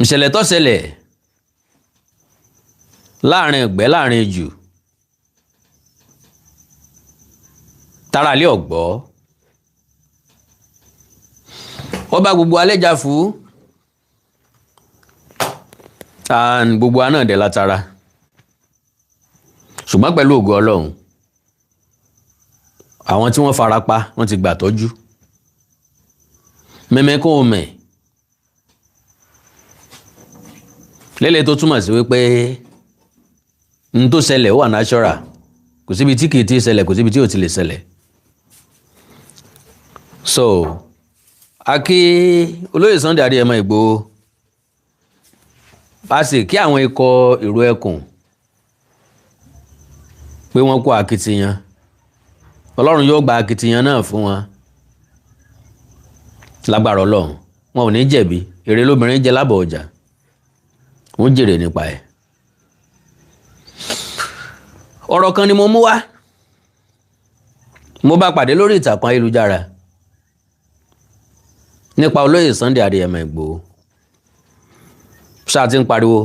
Ìṣẹ̀lẹ̀ tó ṣẹlẹ̀ láàrin ìgbẹ́ láàrin ijù tara ilé ọ̀gbọ́ ó bá gbogbo alẹ́jà fún and gbogbo aná dẹ̀ látara, ṣùgbọ́n pẹ̀lú ògo Ọlọ́run àwọn tí wọ́n fara pa wọ́n ti gbà tọ́jú mẹ́mẹ́kún omi lélẹ̀ tó túmọ̀ sí wípé n tó ṣẹlẹ̀ ó wà natural, kò síbi tí kì í ti ṣẹlẹ̀, kò síbi tí ò ti lè ṣẹlẹ̀. So a kí olóyè Sunday Adéyẹmọ Ìgbòho, a sì kí àwọn ikọ̀ ìró ẹkùn pé wọ́n kó akitiyan. Ọlọ́run yóò gba akitiyan náà fún wọn lágbára Ọlọ́run, wọn ò ní jẹ̀bi. Èrè lóbìnrin jẹ lábọ̀ ọjà, wọ́n jèrè nípa ẹ̀. Ọ̀rọ̀ kan ni mo mú wá, mo bá pàdé lórí ìtàkùn ayélujára nípa olóyè Sunday Adéyẹmọ Ìgbòho. Ṣáà ti ń pariwo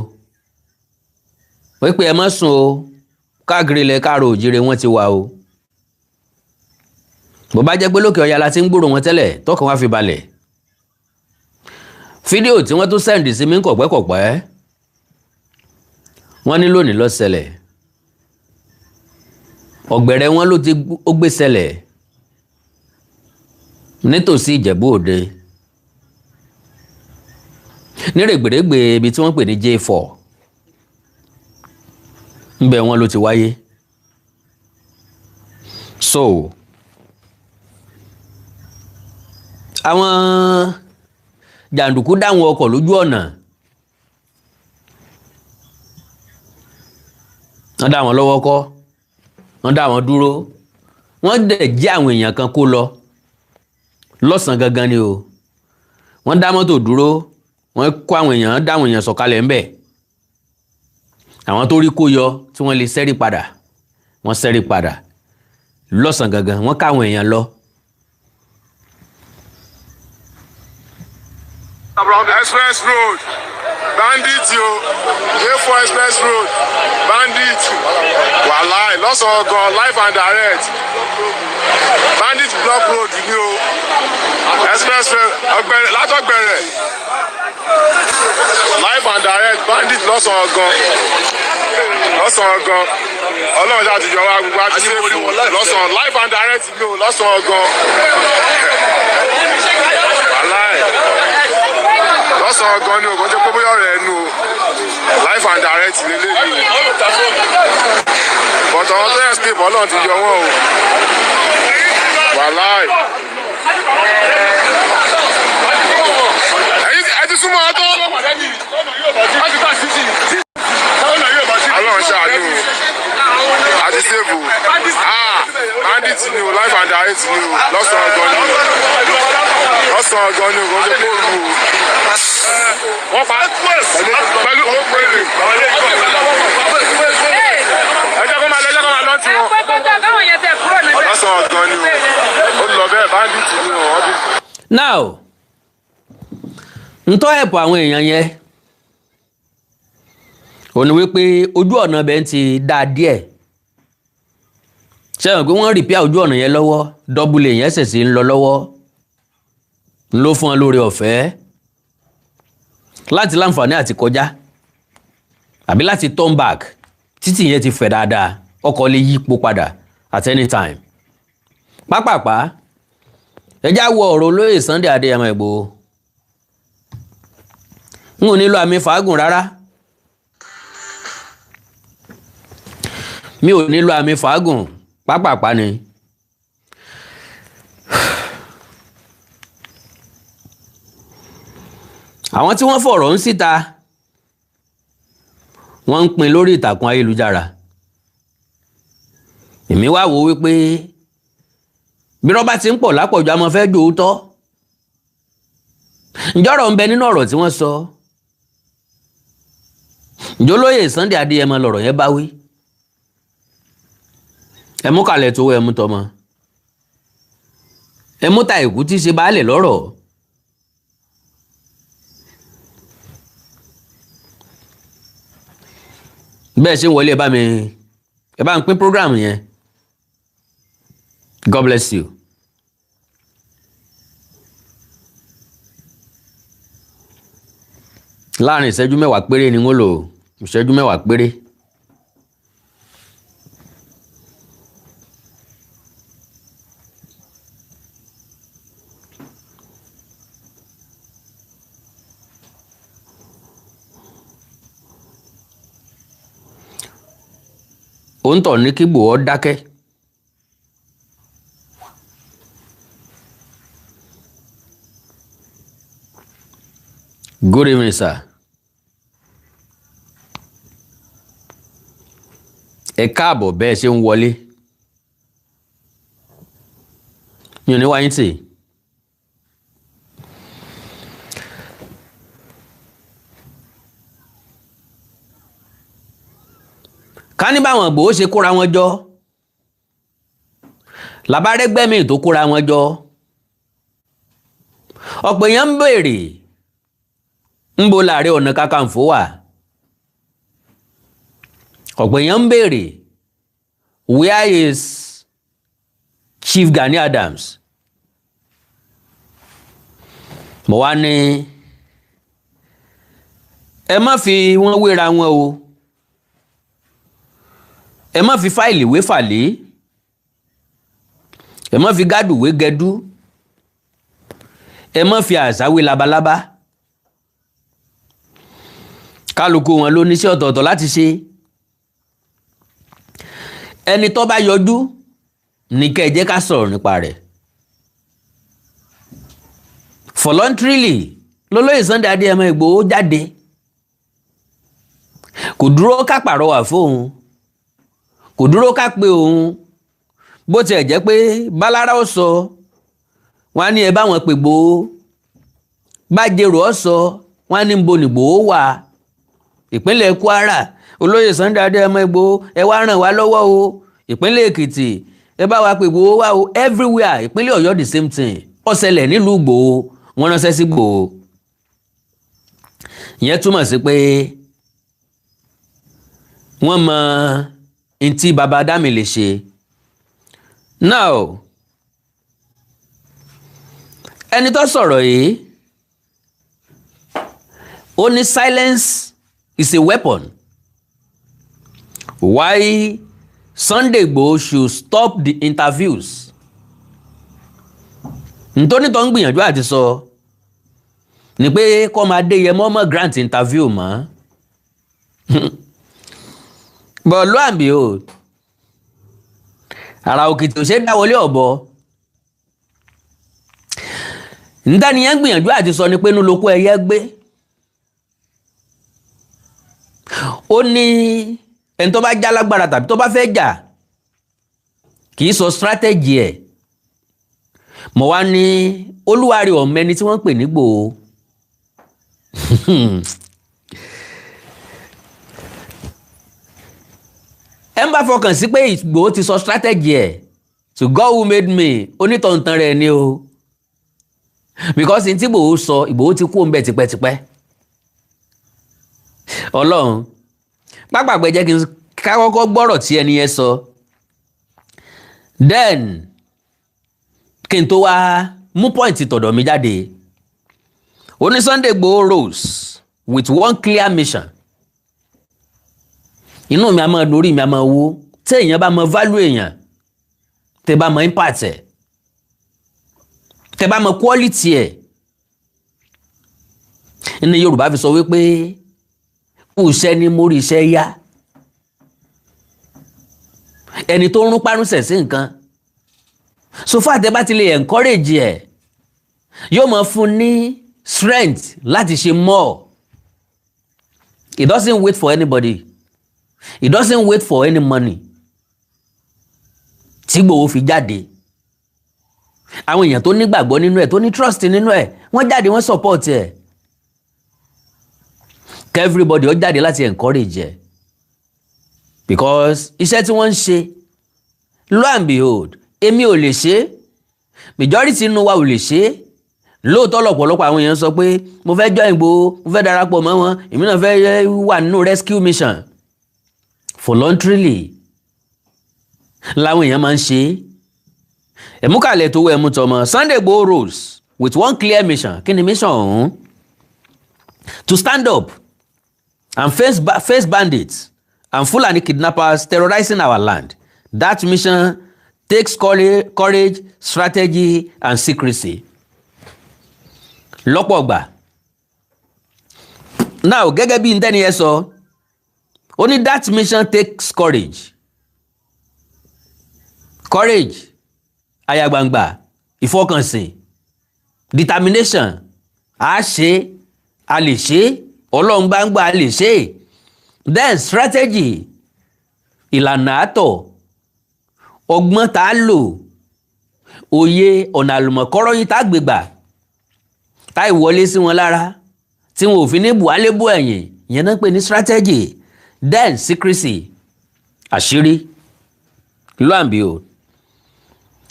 wípé ẹ má sùn o, káàkiri ilẹ̀ káàró òjìrè wọ́n ti wà o. Bó bá jẹ́ pé lókè ọya la ti ń gbúrò wọn tẹ́lẹ̀, tọkàn wá fi balẹ̀. Fídíò tí wọ́n tún sẹ́ǹdì sí mi ń kọ̀pẹ́kọ̀pẹ́, wọ́n ní lónìí ló ṣẹlẹ̀. Ọ̀gbẹ̀rẹ̀ wọn ló ti ó gbé ṣẹlẹ̀ nítòsí Ìjẹ̀bú Òde ní rẹ̀gbẹ̀rẹ̀gbẹ̀ ibi tí wọ́n pè ní J4, ńbẹ̀ wọn ló ti wáyé. So àwọn jàǹdùkú dáwọn ọkọ̀ lójú ọ̀nà, wọ́n dá wọn lọ́wọ́ kọ́, wọ́n dá wọn dúró, wọ́n dẹ̀ jí àwọn èèyàn kan kó lọ lọ́sàn-án gangan ni o. Wọ́n dá mọ́tò dúró, wọ́n kó àwọn èèyàn, dá àwọn èèyàn sọ̀kalẹ̀ ńbẹ̀. Àwọn tó rí kó yọ tí wọ́n lè sẹ́rí padà, wọ́n sẹ́rí padà lọ́sàn-án gangan, wọ́n ká àwọn èèyàn lọ. Express road bandit o, A4 express road bandit, wàláì lọ́sàn-án gan, live and direct bandit block road ni o, express road ọgbẹrẹ látọgbẹrẹ, live and direct bandit lọ́sàn-án gan, lọ́sàn-án gan. Ọlọ́run ṣáà ti yọ wá, gbogbo àti sèfù lọ́sàn-án, live and direct ni o, lọ́sàn-án gan, wàláì lọ́sàn-án gan ni o, kò jẹ́ pé bóyá ọ̀rẹ́ ẹnu o, life and direct lélẹ́yìí o, but àwọn tó escape Ọlọ́run ti yọ wọ́n o, wàláì. Ẹ̀yin ẹ ti súnmọ́ ọ tó. Ọlọ́run ṣàánú o, àti save o, ah bandit ni o, life and direct ni o, lọ́sàn-án gan ni o, lọ́sàn-án gan ni o, kò jẹ́ pé òru o, wọ́n pa pẹ̀lú ẹ jẹ́ kó máa lọ, ẹ jẹ́ kó máa lọ tiwọn. Lọ́sàn-án gan ni o, ó lọ bẹ́ẹ̀, bandit ni o, wọ́n ti. Now ntọ́ ẹ̀pọ̀ àwọn èèyàn yẹn ò ní wípé ojú ọ̀nà bẹ́ẹ̀ ti dáa díẹ̀, sẹ́wọ̀n pé wọ́n rìpíà ojú ọ̀nà yẹn lọ́wọ́, dọ́bùlé yẹn ṣẹ̀ṣẹ̀ ń lọ lọ́wọ́ ló fún wọn lórí ọ̀fẹ́ láti láǹfààní àti kọjá àbí láti turn back. Títì yẹn ti fẹ̀ dáadáa, ọkọ̀ lè yípo padà at any time. Pápápá ẹ já wọ ọ̀rọ̀ olóyè Sunday Adéyẹmọ Ìgbòho. N ò nílò àmì fàágùn rárá, mi ò nílò àmì fàágùn, pápápá ni. Àwọn tí wọ́n fọ̀rọ̀ ń síta wọ́n ń pín lórí ìtàkùn ayélujára. Èmi wá wò wípé bí rọ́bà ti ń pọ̀ lápọ̀jù àmọ́ fẹ́ jòótọ́. Ǹjọ́rọ̀ ń bẹ nínú ọ̀rọ̀ tí wọ́n sọ? Ǹjọ́ lóye Sunday Adéyẹmọ lọ̀rọ̀ yẹn bá wí? Ẹ mú kalẹ̀ tó ẹ mú tọmọ, ẹ mú ta ìkú tí í ṣe baálẹ̀ lọ́rọ̀. Bẹ́ẹ̀ ṣe ń wọlé, ẹ bá mi, ẹ bá ń pín program yẹn. God bless you. Láàrin ìṣẹ́jú 10 péré ni wọ́n lò, ìṣẹ́jú 10 péré. Òǹtọ̀ ní kí Ìgbòho dákẹ́. Good evening, sir. Ẹ káàbọ̀ bẹ́ẹ̀ ṣe ń wọlé. Mi ò ní wáyé tì. Ká ní báwọn Ìgbòho ṣe kóra wọn jọ làbárẹ́gbẹ́ míì tó kóra wọn jọ, ọ̀pọ̀ èèyàn ń béèrè ńbo l'Ààrẹ Ọ̀nà Kakanfò wà. Ọ̀pọ̀ èèyàn ń béèrè, where is Chief Gani Adams? Mo wá ní ẹ má fi wọ́n wéra wọn o, ẹ má fi fáìlì wé fàlẹ́, ẹ má fi gádù wé gẹdú, ẹ má fi àṣà wé labalábá. Kálukú wọn ló níṣẹ́ ọ̀tọ̀ọ̀tọ̀ láti ṣe. Ẹni tó bá yọjú ní kẹ́ ẹ jẹ́ ká sọ̀rọ̀ nípa rẹ̀. Voluntarily lólóyè Sunday Adéyẹmọ Ìgbòho jáde, kò dúró ká pàrọwà fóun, kò dúró ká pe òun. Bó tiẹ̀ jẹ́ pé bálára ó sọ wọn á ní ẹ bá wọn pè Ìgbòho, bájèrò ó sọ wọn á ní bo nìgbòho wà ìpínlẹ̀ Kwara, olóyè Sunday Adéyẹmọ Ìgbòho, ẹ wá ràn wá lọ́wọ́ o. Ìpínlẹ̀ Èkìtì, ẹ bá wa pè Ìgbòho wá o. Everywhere, ìpínlẹ̀ Ọ̀yọ́, the same thing. Ó ṣẹlẹ̀ nílùú Ìgbòho, wọ́n ránṣẹ́ sí Ìgbòho. Ìyẹn túmọ̀ sí pé wọ́n mọ ntí baba Dami lè ṣe. Now, ẹni tó sọ̀rọ̀ yìí, ó ní silence is a weapon. Why Sunday Igboho should stop the interviews? Ntóní tó ń gbìyànjú àti sọ ni pé kó máa Adéyẹmọ mọ́ grant interview mọ́. But lo and behold, ara òkìtì ò ṣe é dáwọlé ọ̀bọ. Ntẹ́niyẹn gbìyànjú àti sọ ni pé inú lóko ẹyẹ gbé. Ó ní ẹni tó bá já lágbára tàbí tó bá fẹ́ jà kì í sọ strategy ẹ̀. Mo wá ní olúwarí ọ̀mẹni tí wọ́n ń pè ní Ìgbòho. Ẹ ń bá fọkàn sí pé Ìgbòho ti sọ strategy ẹ̀, to God who made me, onítọ̀ǹtàn rẹ̀ ni o, because n tí Ìgbòho sọ, Ìgbòho ti kú òun bẹ́ẹ̀ tipẹ́tipẹ́. Ọlọ́run pápákọ̀, jẹ́ kí n ká kọ́kọ́ gbọ́rọ̀ tí ẹni yẹn sọ, then kí n tó wá mú point tọ̀dọ̀ mi jáde. Ó ní Sunday Igboho rose with one clear mission. Inú mi a máa lórí mi a máa wó tí èèyàn bá mọ value èèyàn, tẹ́ bá mọ impact ẹ̀, tẹ́ bá mọ quality ẹ̀. Ní Yorùbá fi sọ wípé kù iṣẹ́ ní mórí iṣẹ́ yá. Ẹni tó ń rún párúnṣẹ̀ sí nǹkan, so far tẹ́ bá ti lè encourage ẹ̀, yóò máa fún ní strength láti ṣe more. It doesn't wait for anybody, it doesn't wait for any money. Tí Ìgbòho fi jáde, àwọn èèyàn tó nígbàgbọ́ nínú ẹ̀, tó ní trust nínú ẹ̀, wọ́n jáde, wọ́n support ẹ̀. Kí everybody ó jáde láti encourage ẹ̀, because iṣẹ́ tí wọ́n ń ṣe, lo and behold, èmi ò lè ṣe é, majority nínú wa ò lè ṣe é. Lóòótọ́ lọ̀pọ̀lọpọ̀ àwọn èèyàn sọ pé mo fẹ́ join Ìgbòho, mo fẹ́ darapọ̀ mọ́ wọn, èmi náà fẹ́ wà nínú rescue mission. Voluntarily làwọn èèyàn máa ń ṣe é. Ẹ̀múkàlẹ̀ tó wẹ̀ mú tọmọ. Sunday Igboho rose with one clear mission. Kí ni mission ọ̀hún? To stand up and face bandits and Fulani kidnappers terrorizing our land. That mission takes courage, strategy and secrecy. Lọ́pọ̀ gbà now, gẹ́gẹ́ bí ntẹ́ni ẹ sọ, ó ní that mission takes courage. Courage, ayagbangba, ìfọkànsìn, determination. A ṣe, a lè ṣe, Ọlọ́run gbangba, a lè ṣe. Then strategy, ìlànà àtọ̀, ọgbọ́n tá a lò, òye ọ̀nà àlùmọ̀kọ́rọ́ yín tá a gbégbà tá ìwọlé sí wọn lára tí wọn ò fi ní buhálébù ẹ̀yìn, ìyẹn náà ń pè ní strategy. Then secrecy, àṣírí. Lo and behold,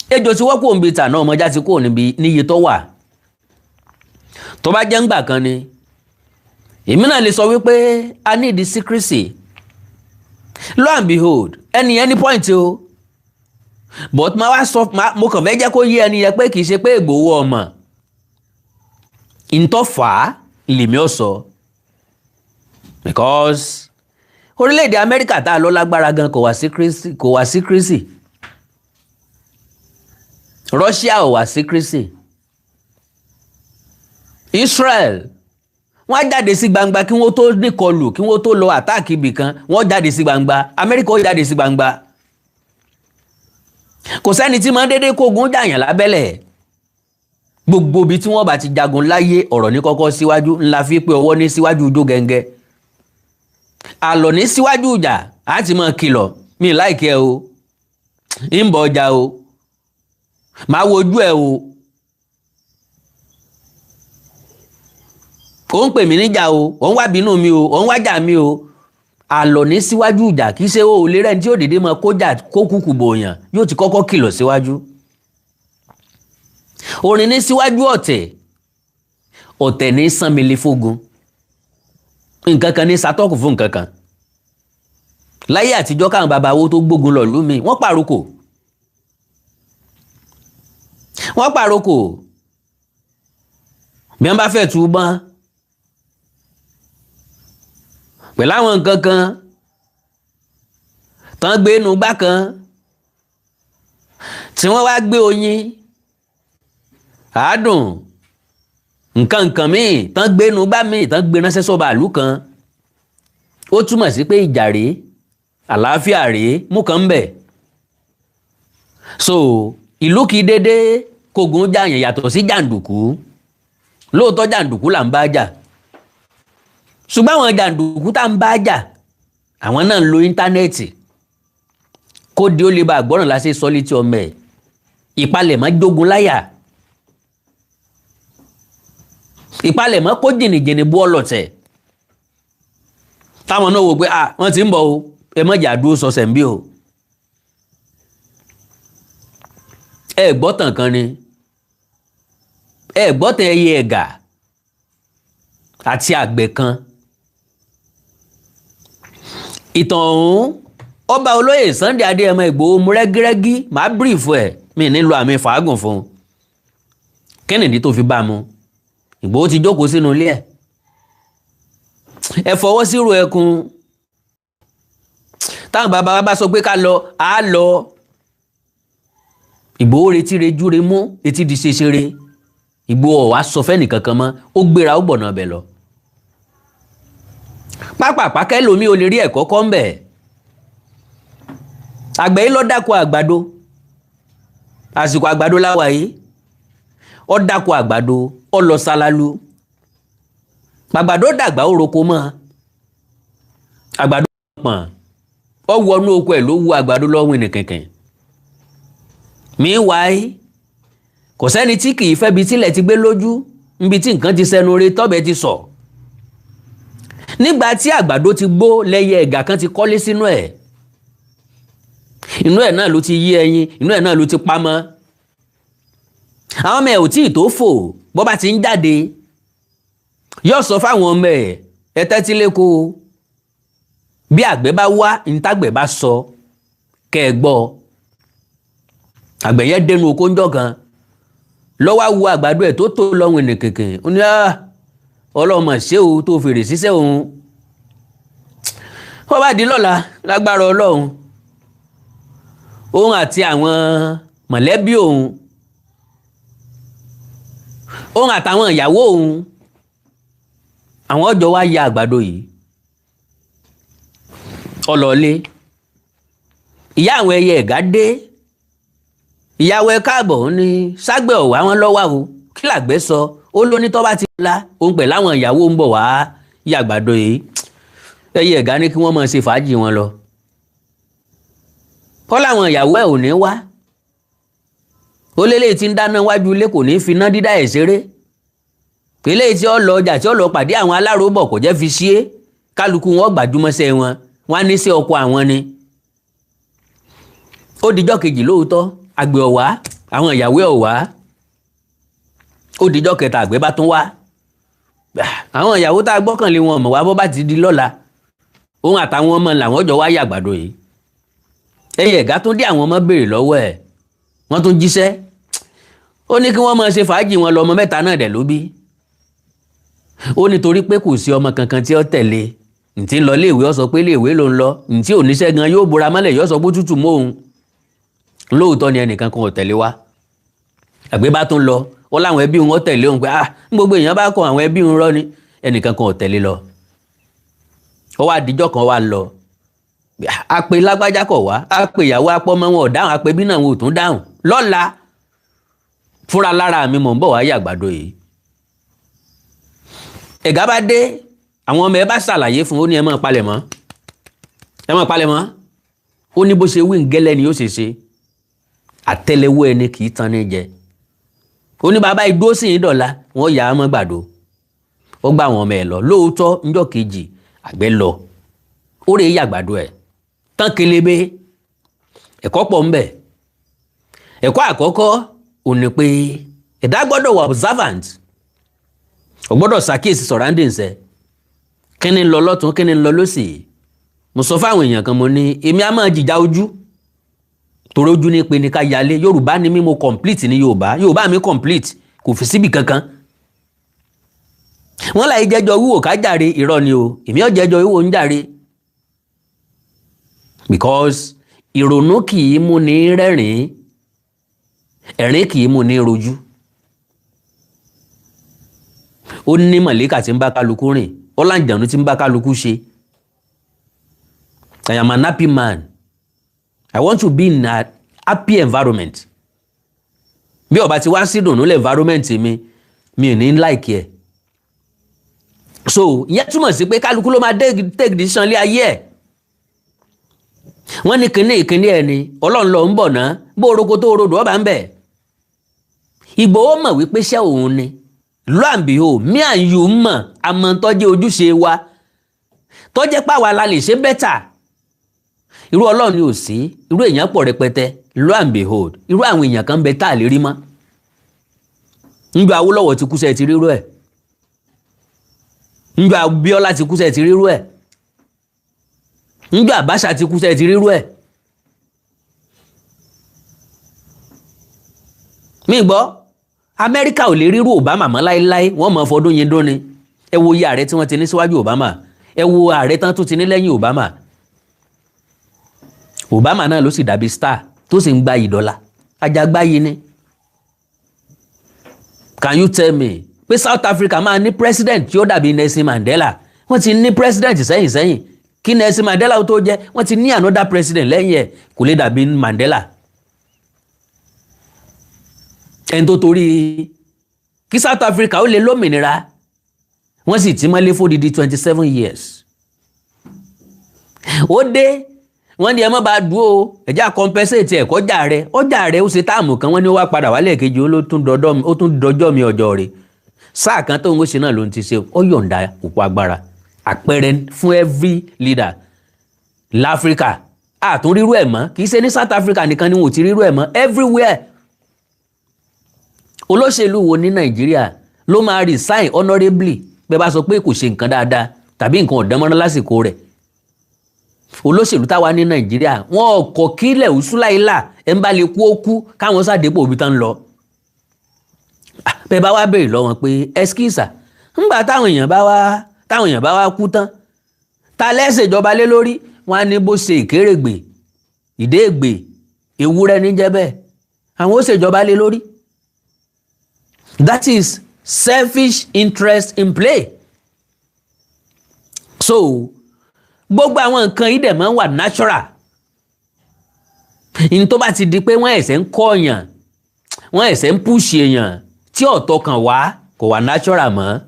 ejò tí wọ́n kò ń bi tà náà, ọmọjá ti kò níbi níye tó wà. Tó bá jẹ́ ńgbà kan ni, èmi náà lè sọ wípé a need the secrecy. Lo and behold, ẹni yẹn ní point o, but máa wá sọ, mo kàn fẹ́ jẹ́ kó yé ẹni yẹn pé kì í ṣe pé Ìgbòho ọmọ ìntọ́fà lèmi ọ̀ sọ, because orílẹ̀-èdè Amẹ́ríkà tá a lọ lágbára gan, kò wá secrecy, kò wá secrecy. Russia ò wá secrecy. Israel, wọ́n á jáde sí gbangba kí wọ́n tó níkọlù, kí wọ́n tó lọ attack ibì kan, wọ́n jáde sí gbangba. Amẹ́ríkà ó jáde sí gbangba. Kò sẹ́ni tí máa ń dédé kógun jàyàn lábẹ́lẹ̀. Gbogbo ibi tí wọ́n bá ti jagun láyé, ọ̀rọ̀ ní kọ́kọ́ síwájú ńlá fi pé ọwọ́ ní síwájú ijó gẹ́ngẹ́, àlọ́ ní síwájú ìjà. Á ti máa kìlọ̀ mi láìkẹ́ o, ń bọ̀ ọjà o, máa wojú ẹ o, ó ń pè mí níjà o, ó ń wá bínú mi o, ó ń wájà mi o. Àlọ́ ní síwájú ìjà. Kì í ṣe ó lè rẹ́ni tí ó dédé máa kójà kó kúkú bòyàn, yóò ti kọ́kọ́ kìlọ̀ síwájú. Orin ní síwájú ọ̀tẹ̀, ọ̀tẹ̀ ní sánmilé fógun. Nǹkan kan ní satọ́kù fún nǹkan kan. Láyé àtijọ́, káwọn bàbá wo tó gbógun lọ lú mi, wọ́n pàrokò, wọ́n pàrokò. Bí wọ́n bá fẹ́ tú bọ́n pẹ̀lú àwọn nǹkan kan tán gbé inú gbá kan tí wọ́n wá gbé oyin àádùn, nǹkan nǹkan míì tán gbé inú gbá míì, tán gbé ránṣẹ́ sọ́ba àlú kan, ó túmọ̀ sí pé ìjà rèé, àlàáfíà rèé, mú kan ń bẹ̀. So ìlú kì í dédé kógun jàyàn, yàtọ̀ sí jàǹdùkú. Lóòótọ́ jàǹdùkú là ń bá jà, ṣùgbọ́n àwọn jàǹdùkú tá ń bá jà, àwọn náà ń lo íńtánẹ́ẹ̀tì. Kó di ó lè bá àgbọ́ràn láṣẹ sọ létí ọmọ ẹ̀. Ìpalẹ̀mọ́ jogun láyà, ìpalẹ̀mọ́ kó jìnnìjìnnì bú ọlọ̀tẹ̀, táwọn náà wò pé ah, wọ́n ti ń bọ̀ o, ẹ má jà dúró sọsẹ̀ ń bí o. Ẹ gbọ́tàn kan ni, ẹ gbọ́tàn ẹyẹ ẹ̀gà àti àgbẹ̀ kan. Ìtàn ọ̀hún, ọba olóyè Sunday Adéyẹmọ Ìgbòho mú rẹ́gírẹ́gí. Màá bírífù ẹ̀, mi nílò àmì fàágùn fún un. Kí nìdí tó fi bá a mu? Ìgbòho ti jókòó sínú ilé ẹ̀, ẹ fọwọ́ sírò ẹkùn. Táwọn bàbá wa bá sọ pé ká lọ, á lọ. Ìgbòho retí rejú remú, etí di ṣeṣere. Ìgbòho ọ̀wá sọ fẹ́nìkankan mọ́, ó gbéra, ó gbọ̀nà ọbẹ̀ lọ. Pápápá kẹ́lòmí ò lè rí ẹ̀kọ́ kọ́ ń bẹ̀. Àgbẹ̀ yìí ló dáko àgbàdo. Àsìkò àgbàdo láwa yìí, ó dáko àgbàdo, ó lọ sálálú. Àgbàdo dàgbà, ó roko mọ́ àgbàdo pọ̀n, ó wọnú oko ẹ̀ ló wu àgbàdo lọ́wọ́ ìnìkẹ̀kẹ̀. Meanwhile, kò sẹ́ni tí kì í fẹ́ bi tílẹ̀ ti gbé lójú, níbi tí nǹkan ti sẹnu re, tọ́bẹ̀ ti sọ̀. Nígbà tí àgbàdo ti gbó, lẹ́yẹ ẹ̀gà kan ti kọ́lé sínú ẹ̀. Inú ẹ̀ náà ló ti yí ẹyin, inú ẹ̀ náà ló ti pamọ́. Àwọn ọmọ ẹ̀ ò tí ì tó fò. Bọ́ bá ti ń jáde, yóò sọ fáwọn ọmọ ẹ̀, "Ẹ tẹ́tí léko, Bí àgbẹ̀ bá wá, ntàgbẹ̀ bá sọ kẹ́ ẹ gbọ́. Àgbẹ̀ yẹn dénú oko ńjọ́ kan, lọ́wọ́ wo àgbàdo ẹ̀ tó tó lọ́wọ́ ẹnì kìkì. Ó ní, ọlọ́mọ ṣé o tó fèrè síṣẹ́ òun. Wọ́n bá di lọ́la, lágbára Ọlọ́run, òun àti àwọn mọ̀lẹ́bí òun, òun àtàwọn ìyàwó òun, àwọn ọjọ́ wá ya àgbàdo yìí. Ọlọ́ọ̀lé ìyá àwọn ẹyẹ ẹ̀gá dé. Ìyàwó ẹ káàbọ̀. Ó ní ságbẹ̀ ọ̀wá wọn lọ́wọ́ o. Kí làgbẹ́ sọ? Ó ló ní tó bá ti la, òun pẹ̀lú àwọn ìyàwó ń bọ̀ wá ya àgbàdo yìí. Ẹyẹ ẹ̀gá ní kí wọ́n máa ṣe fàájì wọn lọ, kọ́ làwọn ìyàwó ẹ̀ ò ní wá. Ó lélẹ́yìí tí ń dáná wájú ilé, kò ní fi iná dídá ẹ̀ ṣeré. Eléyìí tí ó lọ ọjà, tí ó lọ pàdé àwọn aláròbọ̀, kò jẹ́ fi ṣe é. Kálukú wọn gbàjúmọ́sẹ́ wọn, wọn á ní sí ọkọ àwọn ni. Ó dijọ́ kejì, lóòótọ́, àgbẹ̀ ọ̀wá, àwọn ìyàwó ẹ̀ ọ̀wá. Ó dijọ́ kẹta, àgbẹ̀ bá tún wá. Àwọn ìyàwó tá a gbọ́kànlé wọn mọ̀ wá. Bọ́ bá ti di lọ́la, òun àtàwọn ọmọ làwọn jọ wá yàgbàdo yìí. Ẹyẹ ẹ̀gá tún dé, àwọn ọmọ béèrè lọ́wọ́ ẹ̀, wọ́n tún jíṣẹ́. Ó ní kí wọ́n máa ṣe fàájì wọn lọ. Ọmọ mẹ́ta náà dẹ̀ ló bí. Ó ní torí pé kò sí ọmọ kankan tí ó tẹ̀lé. Ntí ń lọ léèwé, ó sọ pé léèwé ló ń lọ. Ntí oníṣẹ́ gan yóò bora mọ́lẹ̀, yóò sọ pé tútù mọ́ òun. Lóòótọ́ ni ẹnìkan kan ò tẹ̀lé wa. Àgbẹ̀ bá tún lọ, ó láwọn ẹbí wọn tẹ̀lé òun pé, ah, gbogbo èèyàn bá kọ àwọn ẹbí òun rọ́ ni, ẹnìkan kan ò tẹ̀lé lọ. Ó wá díjọ́ kan, wá lọ, àpè lágbájá kọ̀ wá, àpè ìyàwó apọ́mọ wọn ò dáhùn, àpè bí náà wọn ò tún dáhùn. Lọ́la, fúnra lára mi mò ń bọ̀ wá yàgbàdo yìí. Ẹ̀gá bá dé, àwọn ọmọ ẹ bá ṣàlàyé fún. Ó ní ẹ máa palẹ̀ mọ́, ẹ máa palẹ̀ mọ́. Ó ní bó ṣe wí ngẹ́lẹ́ ni yóò ṣe ṣe. Àtẹ́lẹwọ́ ẹni kì í tan ní jẹ. Ó ní bàbá igbó sì ń dọ̀la, wọ́n yà á mọ́ gbàdo. Ó gbà àwọn ọmọ ẹ lọ. Lóòótọ́, ńjọ́ kejì, àgbẹ̀ lọ, ó rè é yàgbàdo ẹ̀ tán kelebe. Ẹ̀kọ́ pọ̀ ńbẹ̀. Ẹ̀kọ́ àkọ́kọ́ ò ní pé ẹ̀dá gbọ́dọ̀ wà observant. Ó gbọ́dọ̀ ṣàkíyèsí surroundings ẹ̀, kí ni ń lọ lọ́tún, kí ni ń lọ lọ́sì. Mo sọ fáwọn èèyàn kan, mo ní èmi á máa jìjà ojú, torí ojú ní pé ní ká yálé. Yorùbá ni mí, mo complete ní Yorùbá. Yorùbá mi complete, kò fi síbì kankan. Wọ́n láyé jẹ́jọ́ wíwò ká jàre, irọ́ ni o. Èmi ò jẹ́jọ́ wíwò ń jàre, because ìrònú kì í mú ní rẹ́rìn-ín, ẹ̀rín kì í mú ní rojú. Ó ní mọ̀lẹ́kà tí ń bá kálukú rìn, ó láǹjànú tí ń bá kálukú ṣe. I am an happy man. I want to be in a happy environment. Bí ó bá ti wá sí dùnú lẹ́ environment mi, mi ò ní like ẹ̀. So ìyẹn túmọ̀ sí pé kálukú ló máa take decision lé ayé ẹ̀. Wọ́n ní kíní ìkíní ẹ̀ ni Ọlọ́run lọ ń bọ̀ ná, bó oroko tó rodò ọba ń bẹ̀. Ìgbòho mọ̀ wípé iṣẹ́ òun ni. Lo and behold, me and you mọ̀ àmọ́ tọ́jú ojúṣe wa tọ́jẹ́ pàwa la lè ṣe better. Irú Ọlọ́run ni ò sí, irú èèyàn pọ̀ rẹpẹtẹ. Lo and behold, irú àwọn èèyàn kan bẹ tá a lè rí mọ́. Njọ Awólọ́wọ̀ ti kú sẹ́ẹ̀ ti rírú ẹ̀? Njọ Abíọ́lá ti kú sẹ́ẹ̀ ti rírú ẹ̀? Njọ Abacha ti kú sẹ́ẹ̀ ti rírú ẹ̀? Mi gbọ́, Amẹ́ríkà ò lè rírú Obama mọ́ láéláé. Wọ́n mọ̀ fọdún yín dún ni. Ẹ wo iye ààrẹ tí wọ́n ti ní síwájú Obama, ẹ wo ààrẹ tán tó ti ní lẹ́yìn Obama. Obama náà ló sì dàbí star tó sì ń gba ìdọ́là ajagbáyé ni. Can you tell me pé South Africa máa ní president tí ó dàbí Nelson Mandela? Wọ́n ti ní president sẹ́yìn sẹ́yìn kí Nelson Mandela tó jẹ́. Wọ́n ti ní another president lẹ́yìn ẹ̀, kò lè dàbí Mandela. Ẹni tó torí kí South Africa ó lè lómìnira, wọ́n sì ti mọ́lé fódìdí 27 years. Ó dé, wọ́n ní ẹ má bá dúró, ẹ̀já compensate ẹ̀ kọjá rẹ̀, ọjà rẹ̀. Ó ṣe term kan, wọ́n ní ó wá padà wálé kejì, ó tún dọjọ́ mi ọjọ́ rẹ̀. Sáà kan tó ń ṣe náà ló ń ti ṣe, ó yọ̀ǹda òpó agbára. Àpẹẹrẹ fún every leader láfíríkà, àtún rírú ẹ̀ mọ́. Kì í ṣe ní South Africa nìkan ni wọn ò ti rírú ẹ̀ mọ́, everywhere. Olóṣèlú wo ní Nàìjíríà ló máa resign honourably, bẹ́ẹ̀ bá sọ pé kò ṣe nǹkan dáadáa tàbí nǹkan ọ̀dánmọ́rán lásìkò rẹ̀? Olóṣèlú táwa ní Nàìjíríà, wọn ò kọ̀ kílẹ̀ òṣùláìlà ẹ̀ ń bá lè kú ó kú, káwọn sàdépò òbí tán lọ. Bẹ́ẹ̀ bá wá béèrè lọ́wọ́ pé ẹskísà ńgbà táwọn èèyàn bá wá kú tán, ta lẹ́sẹ̀ ìjọba lé lórí? Wọn á ní bó ṣe ìkérègbè ìdéègbè ewúrẹ́ níjẹ́ bẹ́ẹ̀, àwọn ó ṣèjọba lé lórí. That is selfish interest in play. So gbogbo àwọn nǹkan yìí dẹ̀ máa ń wà natural. Ní tó bá ti di pé wọ́n ẹ̀sẹ̀ ń kọ́ èèyàn, wọ́n ẹ̀sẹ̀ ń push èèyàn tí ọ̀tọ̀ kan wá, kò wà natural mọ́.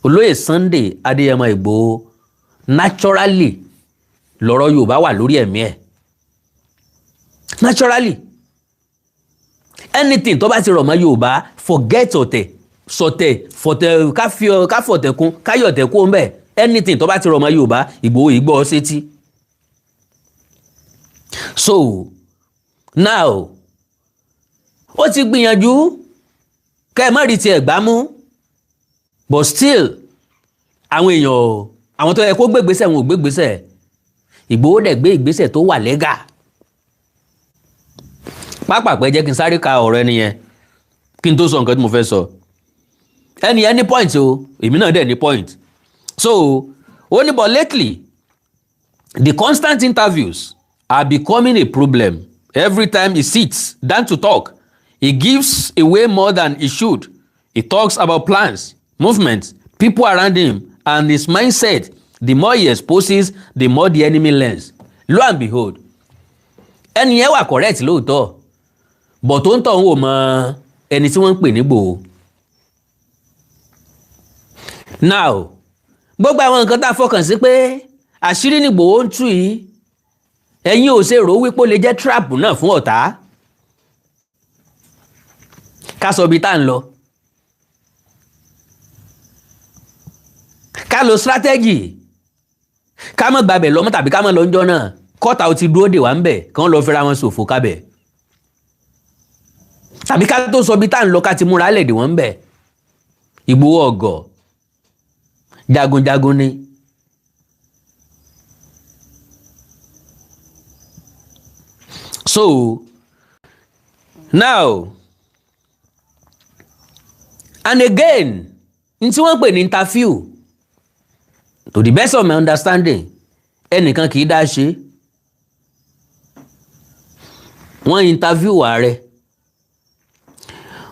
Olóyè Sunday Adéyẹmọ Ìgbòho, naturally lọ́rọ̀ Yorùbá wà lórí ẹ̀mí ẹ̀. Naturally, anything tó bá ti rọ̀ mọ́ Yorùbá, forget ọ̀tẹ̀ sọ̀tẹ̀ fọ̀tẹ̀, ká fọ̀tẹ̀ kún, káyọ̀tẹ̀ kún bẹ́ẹ̀. Anything tó bá ti rọ̀ mọ́ Yorùbá, Ìgbòho ìgbọ́ sétí. So now, ó ti gbìyànjú kẹ́ ẹ má rí tiẹ̀ gbámú, but still àwọn èèyàn, àwọn tó yẹ kó gbégbésẹ̀, wọn ò gbégbésẹ̀. Ìgbòho dẹ̀ gbé ìgbésẹ̀ tó wà lẹ́gà pápápẹ́. Jẹ́ kí n sáré ka ọ̀rọ̀ ẹni yẹn kí n tó sọ nǹkan tí mo fẹ́ sọ. Ẹni yẹn ní point o, èmi náà dẹ̀ ní point. So ó ní, "But lately the constant interviews are becoming a problem. Every time he sits down to talk, he gives away more than he should. He talks about plans, movements, people around him and his mindset. The more he exposes, the more the enemy learns." Lo and behold, ẹni yẹn wà correct lóòótọ́, but tó ń tọ̀ ń wò mọ ẹni tí wọ́n ń pè ní Ìgbòho. Now, gbogbo àwọn nǹkan tá a fọkàn sí pé àṣírí ní Ìgbòho ń tú yìí, ẹ̀yin ò ṣe rò wípé ó lè jẹ́ trap náà fún ọ̀tá? Ká sọ ibi tá à ń lọ, ká lo strategy, ká má gbàbẹ̀ lọ́mọ tàbí ká má lọ ńjọ́ náà, kọ́ta ó ti dúró dè wá ń bẹ̀, kán lọ fẹ́ra wọn ṣòfò kábẹ̀, tàbí ká tó sọ ibi tá à ń lọ, ká ti múra lẹ̀ dè wọ́n ń bẹ̀. Ìgbòho ọ̀gọ̀ jagunjagun ni. So now and again, n tí wọ́n pè ní interview, to the best of my understanding, ẹnìkan kì í dá ṣe. Wọ́n interview ààrẹ,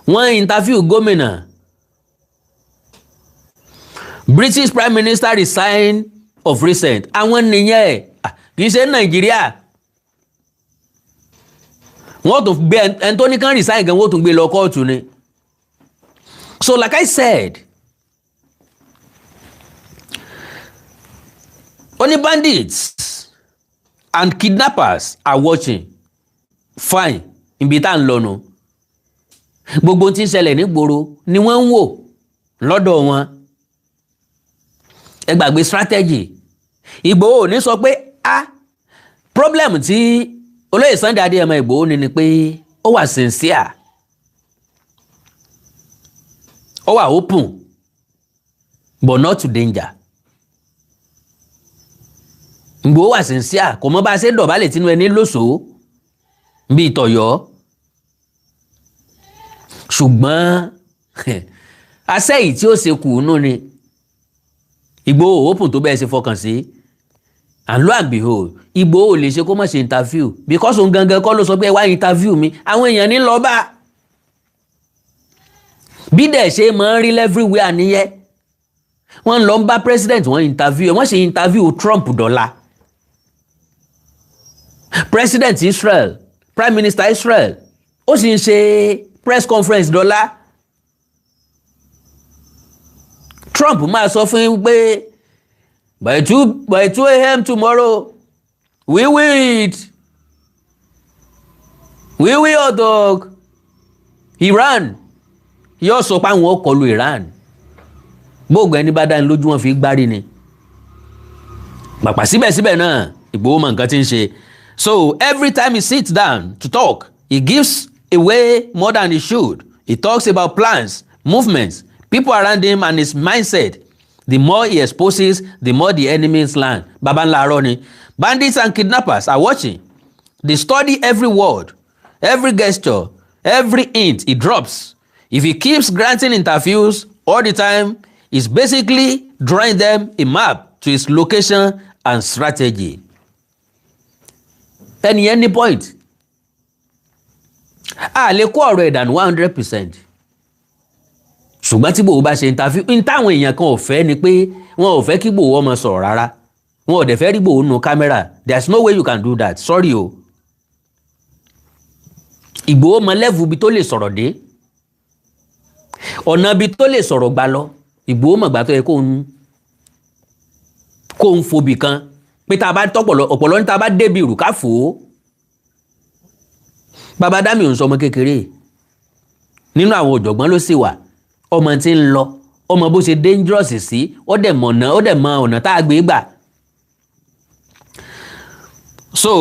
wọ́n interview gómìnà. British Prime Minister resign of recent, àwọn nìyẹn. Kì í ṣe Nàìjíríà. Wọ́n tún gbé ẹni tó ní kán resign gan, wọ́n tún gbé lọ kóòtù ni. So like I said, only bandits and kidnappers are watching. Fine, ibi tá à ń lọ nù. Gbogbo tí ń ṣẹlẹ̀ nígboro ni wọ́n ń wò lọ́dọ̀ wọn. Ẹ gbàgbé strategy. Ìgbòho ò ní sọ pé ah, problem tí olóyè Sunday Adéyẹmọ Ìgbòho ní ni pé ó wà sincere, ó wà open, but not to danger. Ìgbòho wà sincere, kò mọ bá a ṣe dọ̀bálẹ̀ tínú ẹni lóṣòó bíi tọ̀yọ́, ṣùgbọ́n asẹ́yìí tí ó ṣe kù nù ni. Ìgbòho open tó bẹ́ẹ̀ ṣe fọkàn sí. And lo and behold, Ìgbòho lè ṣe kó má ṣe interview, because òun gangan kọ́ ló sọ pé ẹ wá interview mi. Àwọn èèyàn ní lọ bá bí dẹ̀ ṣe máa ń rí everywhere nìyẹn. Wọ́n lọ ń bá president, wọ́n interview, wọ́n ṣe interview Trump dọ́là, president Israel, prime minister Israel, ó sì ń ṣe press conference dọ́là. Trump máa sọ fún yín pé by 2 a.m. tomorrow, we will attack Iran. Yóò sọ pé àwọn ó kọlu Iran. Gbóògùn ẹni bá dání lójú, wọn fi gbárí ni pàpà. Síbẹ̀síbẹ̀ náà, Ìgbòho mọ nǹkan tí ń ṣe. So every time he sits down to talk, he gives away more than he should. He talks about plans, movements, people around him and his mindset. The more he exposes, the more the enemies learn. Baba ńlá arọ ni. Bandits and kidnappers are watching. They study every word, every gesture, every hint he drops. If he keeps granting interviews all the time, he's basically drawing them a map to his location and strategy. Ẹni yẹn ní point. A lè kó ọ̀rọ̀ ìdànù 100%, ṣùgbọ́n tí Ìgbòho bá ṣe interview n táwọn èèyàn kan ò fẹ́ ni pé wọn ò fẹ́ kí Ìgbòho ọmọ sọ̀rọ̀ rárá, wọn ò dẹ̀ fẹ́ rí Ìgbòho nínú camera. There is no way you can do that, sorry o. Ìgbòho mọ level ibi tó lè sọ̀rọ̀ dé, ọ̀nà ibi tó lè sọ̀rọ̀ gbà lọ. Ìgbòho mọ̀gbà tó yẹ kó ń fobì kan pé tá a bá tọ́pọ̀lọ́ ọ̀pọ̀lọ́ ní tá a bá débi ìrù ká fò ó. Bàbá Dami ò ń sọ ọmọ kékeré, nínú àwọn ọ̀jọ̀gbọ́n ló sì wà. Ọmọ tí ń lọ, ọmọ bó ṣe dangerous sí, ó dẹ̀ mọ̀nà, ó dẹ̀ mọ ọ̀nà tá a gbé gbà. So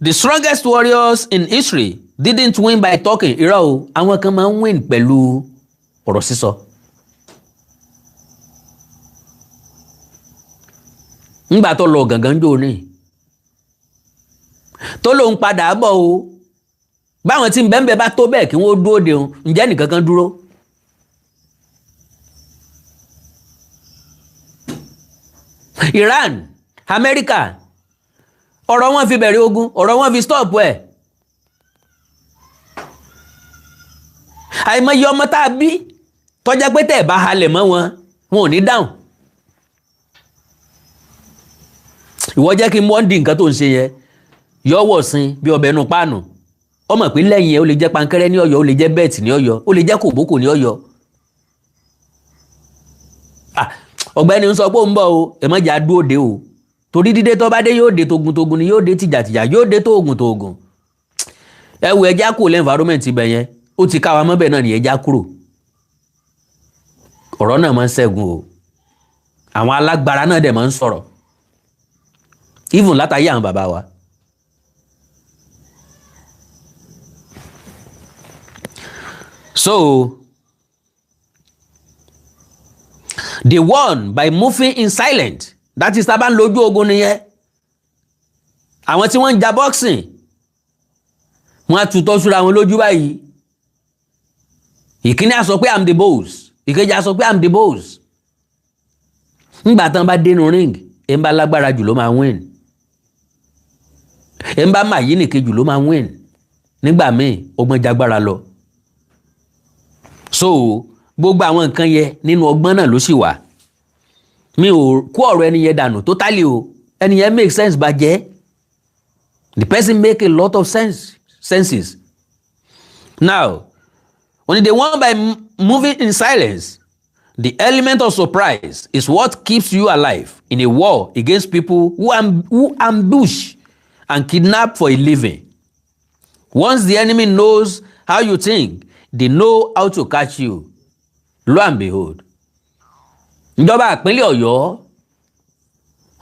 the strongest warriors in history didn't win by talking. Irọ́ o, àwọn kan máa ń win pẹ̀lú ọ̀rọ̀ sísọ. Ńgbà tó lọ gàngán jò ní tó lóun padà bọ̀ o, báwọn tí ń bẹ́ẹ̀ bá tó bẹ́ẹ̀ kí wọ́n dúró de òun, ǹjẹ́ nìkan kan dúró? Iran, Amẹ́ríkà, ọ̀rọ̀ wọn fi bẹ̀rẹ̀ ogun, ọ̀rọ̀ wọn fi stop ẹ̀. Àìmọye ọmọ tá a bí tọ́já pé tẹ́ ẹ̀ bá halẹ̀ mọ́ wọn, wọn ò ní dáhùn. Ìwọ jẹ́ kí n wọ́n di nǹkan tó ń ṣe yẹn yọ̀wọ̀ sin bí ọbẹ̀ inú páànù. Ọmọ pé lẹ́yìn ẹ̀, ó lè jẹ́ pankẹ́rẹ́ ní Ọ̀yọ́, ó lè jẹ́ belt ní Ọ̀yọ́, ó lè jẹ́ kòbókò ní Ọ̀yọ́. Ọ̀gbẹ́ni ń sọ pé ó ń bọ̀ o, ẹ má jà dúró de o, torí dídé tó bá dé, yóò dé togun-togun ni, yóò dé tìjàtìjà, yóò dé tóògùn tóògùn. Ẹ wo, ẹja kúrò lẹ́ environment ibẹ̀ yẹn, ó ti ká wa mọ́bẹ̀ náà ní, ẹja kúrò. Ọ̀rọ̀ náà máa ń ṣẹ́gun o. Àwọn alágbára náà dẹ̀ máa ń sọ̀rọ̀, even látàyé àwọn bàbá wa. So they won by moving in silent. That is, tá a bá ń lójú ogun nìyẹn. Àwọn tí wọ́n ń ja boxing, wọ́n á tutọ́ súra wọn lójú báyìí. Ìkíní á sọ pé, "I'm the boss." Ìkejì á sọ pé, "I'm the boss." Ńgbà tán bá dénú ring, ẹ̀ ń bá lágbára jù ló máa win, ẹ̀ ń bá mà yí nìkejì ló máa win. Nígbà míì, ọgbọ́n jagbára lọ. So gbogbo àwọn nǹkan yẹn, nínú ọgbọ́n náà ló sì wà. Mi ò kó ọ̀rọ̀ ẹni yẹn dànù totally o. Ẹni yẹn make sense bàjẹ́. The person make a lot of senses. Now, only the one by moving in silence, the element of surprise is what keeps you alive in a war against people who ambush and kidnap for a living. Once the enemy knows how you think, they know how to catch you. Lo and behold, ìjọba ìpínlẹ̀ Ọ̀yọ́,